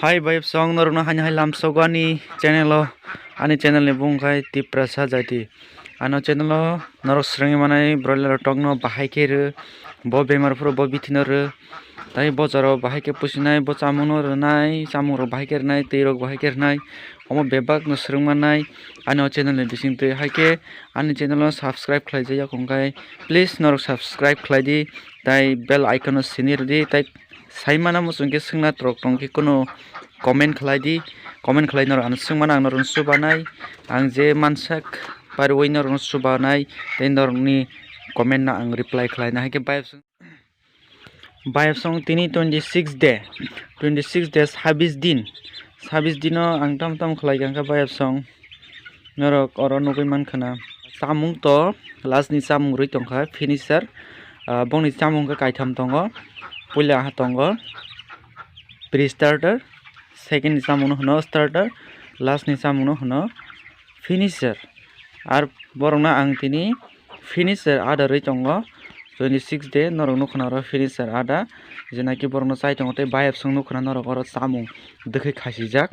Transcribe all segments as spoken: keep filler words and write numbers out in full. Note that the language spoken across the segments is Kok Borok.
Hai bayapsong, norokno haino hai lamsogo ani channel o. Ani channel ni bumung khai Tiprasa Jaiti. Ano channel o norok swrwngwi manai broiler rok tokno bahai khe rw, bo bemar phuru bo bithino rw. Tai bo jora o bahai khe pusinai, bo chamungno rwnai, chamung rok bahai khe rwnai, twi rok bahai khe rwnai. Omo bebak no swrwng manai ani o channel ni bisingtwi. Hai khe ani channel o subscribe khlai jak ya kong khai, please norok subscribe khlai di, tai bell icon o sini rw di, tai sai mana muchung khe swngna torok tong khe kuno comment khlai di, comment khlai norok ano swng mano, ang norokno chubanai, ang je mansak pariwi norokno chubanai, tei norokni comment no ang reply khlainai. Hai khe bayapsong, bayapsong tini twenty six day, twenty six day, sabis din, sabis dino ang tam tam khlai kha khe bayapsong. Norok oro nugwi mankha na, chamung to last ni chamung rwi tongkha finisher. Ah, bongni chamung khe kaitham tongo, puila ha tongo pre starter, second ni chamung no hwno starter, last ni chamung no hwno finisher. Ar borokno ang tini finisher order rwi tongo, twenty six day norok nukha na oro finisher order, je naki borokno chai tongo tei bayapsong nukha na norok oro chamung dwkhwi khasijak.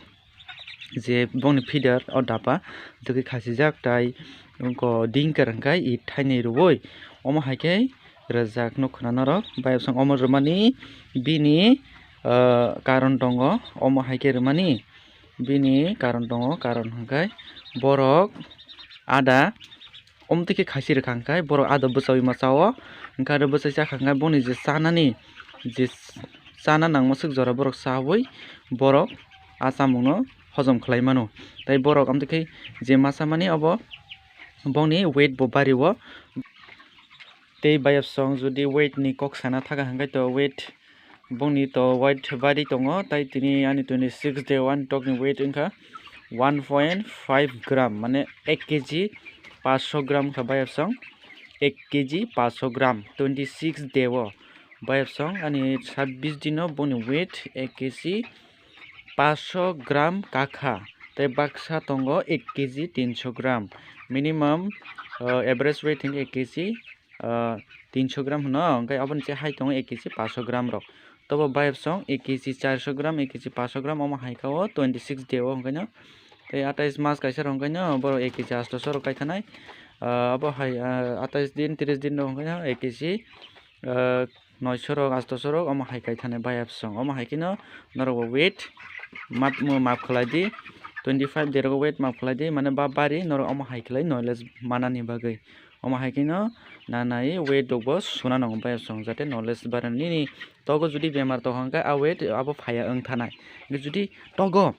Je bongni feeder o daba dwkhwi khasijak, tai wngkha dinker hwnkhe it thainwi rwui omo hai khe rwjak nukha na norok. Bayapsong omo rwmani bini, ah, karon tongo, omo hai khe rwmani bini karon tongo, karon hwnkhe borok ada omtwi khe khasi rwkha hwnkhe borok ada bwchaui ma chao, hwnkhe aro bwchai chakha hwnkhe boni je chanani je chana nangma swk jora borok chaui borok a chamungno hojom khlai mano. Tai borok amtwi khe je ma chamani obo bongni weight bo bario. Tei bayapsong jodi weight ni kok sana thaga hwnkhe to weight bongni to weight bari tongo, tai tini ani twenty six day one tokni weight wngkha one point five gram, mane ek kg paanch sho gram kha bayapsong, ek kg paanch sho gram twenty six day o. Bayapsong ani sabis dino bongni weight ek kg paanch sho gram kakha, tei baksa tongo ek kg tinsho gram, minimum, ah, average weight hwnkhe ek kg ah, tinsho gram hwno, hwnkhe aboni se hai tongo ek kg paanch sho gram rok. Tobo bayapsong ek kg charsho gram, ek kg paanch sho gram, omo hai kha o twenty six day o hwnkhe no. Tei atais mas kaisa rok hwnkhe no borok ek kg asto sho rok kai thanai. Ah, abo hai, ah, atais din, tris din rok hwnkhe no ek kg, ah, noisho rok, asto sho rok omo hai kai thanai bayapsong. Omo hai khe no norok bo weight map, map khlai di, twenty five day rok weight map khlai di, mane ba bari norok omo hai khlai knowledge manani bagwi. Omo hai kheno nanai weight rokbo suna nango bayapsong, jate knowledge barani. Nini togo jodi bemar tong kha hwnkhe a weight abo phaiya wng thanai. Jodi togo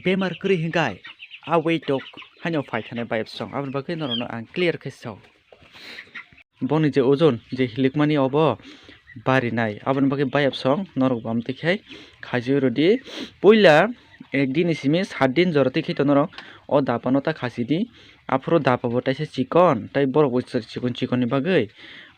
bemar kwrwi hwnkhe a weight rok haino phai thanai bayapsong, aboni bagwi norokno ang clear khe sao. Boni je ojon je hilikmani obo barinai, aboni bagwi bayapsong norok bo amtwi khe khaiwi rwdi. Puila ek din ni simi sat din jora twi khe to norok o dapano ta khasi di. Aphuru dapa bo taisa chikon, tei borok bo chikon chikon ni bagwi,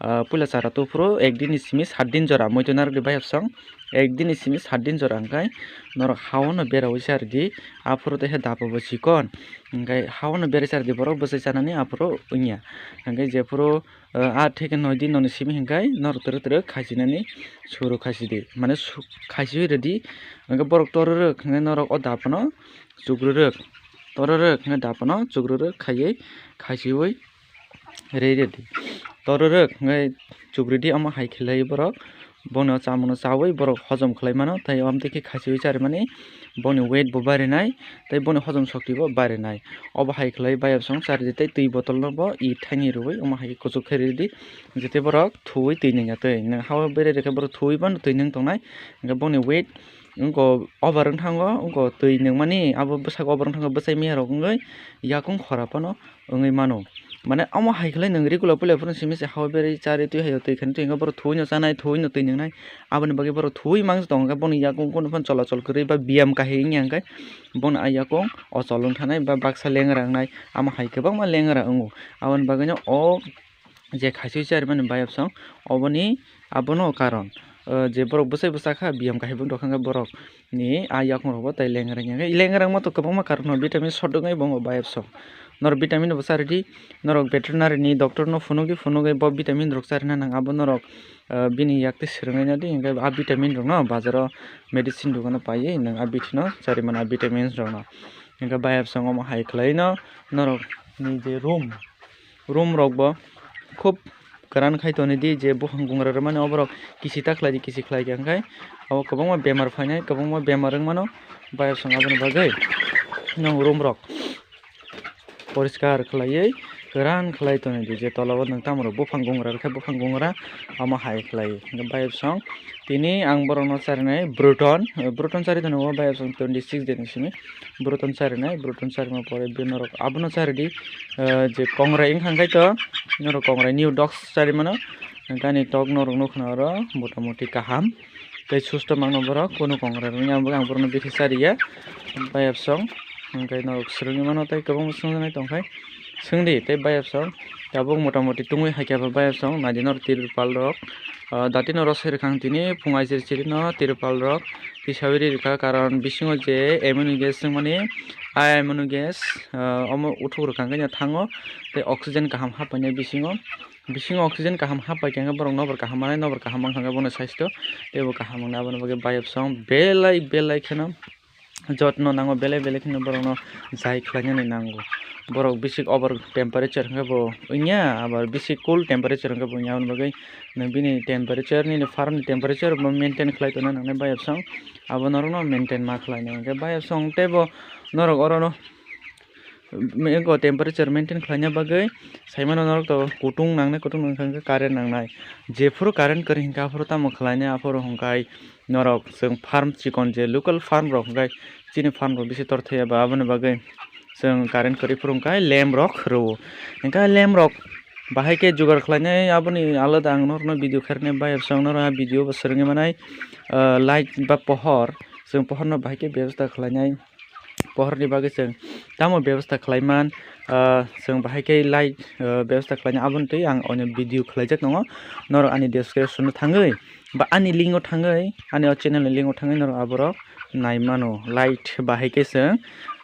ah, puila chara to phuru ek din ni simi sat din jora muitu narwk di bayapsong. Ek din ni simi sat din jora hwnkhe norok ha-o no beraui charwdi. Aphuru taisa dapa bo chikon, hwnkhe ha-o no berai charwdi borok bwsai chanani aphuru wngya. Hwnkhe jephuru, ah, aat theke noi din noni simi hwnkhe norok twrwk twrwk khaisinani suru khaisidi, mane su-, khaisiwi rwdi. Hwnkhe borok tororwk hwnkhe norok o dapano chukrwrwk, tororwk hwnkhe dapano chukrwrwk khaiwi khaisiwi rwi rwdi. Tororwk hwnkhe chukrwdi, omo hai khlai borok bono chamungno chawi borok hojom khlai mano, tei amtwi khe khasiwi charimani boni weight bo barinai tei boni hojom shokti bo barinai. Obo hai khlai bayapsong charidi tei twi botol no bo i thaini rwui omo hai kuchuk khe ridi, jete borok thuwi twi nungya twi. Nwng ha-o berai rwkhe borok thuwi bono twi nung tongnai, hwnkhe boni weight wngkha over wng thango, wngkha twi nungmani abo bwsakhe over wng thango, bwsai miya rok wngwi yakung khora phano wngwi mano. Mane omo hai khlai nwng regular puila phano simi se ha-o berai chari twi hai twi khani twi hwnkhe borok thuwi no chanai, thuwi no twi nungnai. Aboni bagwi borok thuwi mangsa tongo, hwnkhe boni yakung kunu phano chola chol kwrwi ba biyam kahai wngya hwnkhe bono a yakung ochol wng thanai ba baksa lengra wngnai. Amo hai kwbangma lengra wngo. Aboni bagwino o je khaisu charimani bayapsong, oboni abono karon, o je borok bwsai bwsa kha, biyam kahai bo wng tongkha, hwnkhe borok ni a yakung rokbo tei lengra wngya. Lengra wngma to kwbangma karon no, vitamin short wngwi bo wngkha bayapsong. Norok vitamin rok bo charidi, norok veterinary ni doctor no phunugwi phunugwi bo vitamin rok charina nang, abo norok, ah, bini yak twi swrwngwi nadi, hwnkhe a vitamin rok no bazaro medicine dukano paiwi nwng a bithi no chari mano, a vitamins rok no. Hwnkhe bayapsong omo hai khwlai no norok ni je room, room rok bo khub kwran khai toni di, je buphang gungra rwmani oborok kisi ta khlai di, kisi khlai kha, hwnkhe abo kwbangma bemar phainai, kwbangma bemar wng mano, bayapsong aboni bagwi nwng room rok poriskar khwlaiwi kwran khwlai toni di, je tola o nwng tamo rok buphang gungra rwkha, buphang gungra omo hai khwlai. Hwnkhe bayapsong tini ang borokno charinai Bruton, Bruton chari toni o bayapsong twenty six din simi Bruton charinai, Bruton charima pore bini norok abono charidi, eh, je kongrai wngkha khe to norok kongrai new dogs chari mano, hwnkhe ani tok norok nukha na oro motamoti kaham tei susto mangno borok, kunu kongrai rwngya ang borokno bithi chariya bayapsong, hwnkhe norok swrwngwi mano tei kwbangma swngjaknai tongkhe swngdi tei bayapsong tabuk motamoti tungwi haikhe bo bayapsong naidi norok tirpal rok, ah, dati norok se rwkha ang tini phung aisir sirino tirpal rok tisawi ri rwkha, karon bisingo je amino gas swngmani, a amino gas, ah, omo uthuk rwkha hwnkhe thango tei oxygen kaham hapainai bisingo, bisingo oxygen kaham hapaikha hwnkhe borok nokbar kaham manai, nokbar kaham mankha hwnkhe bono saisto teibo kaham wngnai, aboni bagwi bayapsong belai belai kheno jotno nango, belai belai kheno borokno jai khlainani nango. Borok bisi over temperature hwnkhe bo wngya, abar bisi cool temperature hwnkhe bo wngya, aboni bagwi nwng bini temperature, nini farm ni temperature bo maintain khlai tongna nangnai bayapsong, abo norokno maintain ma khlainai. Hwnkhe bayapsong teibo norok orono, ego temperature maintain khlaina bagwi saimano norok to kutung nangnai, kutung nangkha hwnkhe current nangnai. Jephuru current kwrwi hwnkhe aphuru tamo khlainai, aphuru hwnkhe norok chwng farm chikon je local farm rok hwnkhe chini farm rok bisi torthaiya ba, aboni bagwi chwng current kwrwi phuru hwnkhe lamp rok rwo. Hwnkhe lamp rok bahai khe jugar khlainai, aboni alada ang norokno video khairoknai, bayapsong norok a video bo swrwngwi manai, ah, light ba pohor, chwng pohorno bahai khe bebosta khlainai. Pohorni bagwi chwng tamo bebosta khlaiman, ah, chwng bahai khe light, ah, bebosta khlainai, aboni twi ang oino video khlaijak tongo, norok ani description o thangwi ba ani link o thangwi, ani o channel ni link o thangwi norok aborok nai mano, light bahai khe chwng,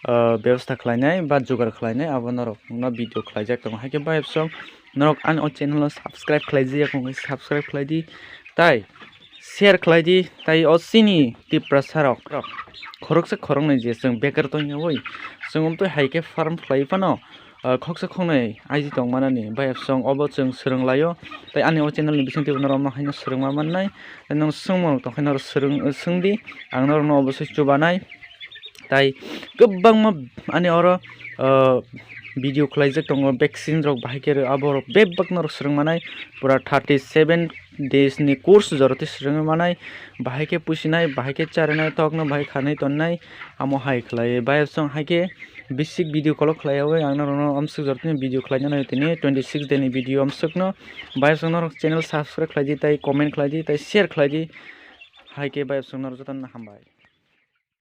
ah, bebosta khlainai ba jugar khlainai, abo norokno video khlaijak tongo. Hai khe bayapsong norok ani o channel o subscribe khlaijak wngwi subscribe khlai di, tai share khlai di, tai o chini Tiprasa rok, rok khoroksa khoroknwi je chwng bekar tongyawi chwng omtwi hai khe farm khlai phano, ah, khoksa khoknwi aiji tong manani, bayapsong obo chwng swrwng laio, tai ani o channel ni bisingtwi norok haino swrwngma mannai, tai nwng swngmung tongkhe norok swrwng, swngdi, ang norokno obosoi chubanai. Tai kwbangma ani oro, ah, video khlaijak tongo, vaccine rok bahai khe rw, abo rok bebak norok swrwng manai, pura thirty seven days ni course joroti swrwngwi manai, bahai khe pusinai, bahai khe charinai, tokno bahai khanwi tonnai, amo hai khlai. Bayapsong hai khe basic video kolok khlaiyawi ang norokno amswk jorotini video khlaina nai tini twenty six day ni video amswkno. Bayapsong norok channel subscribe khlai di, tai comment khlai di, tai share khlai di. Hai khe bayapsong norok jotono hambai.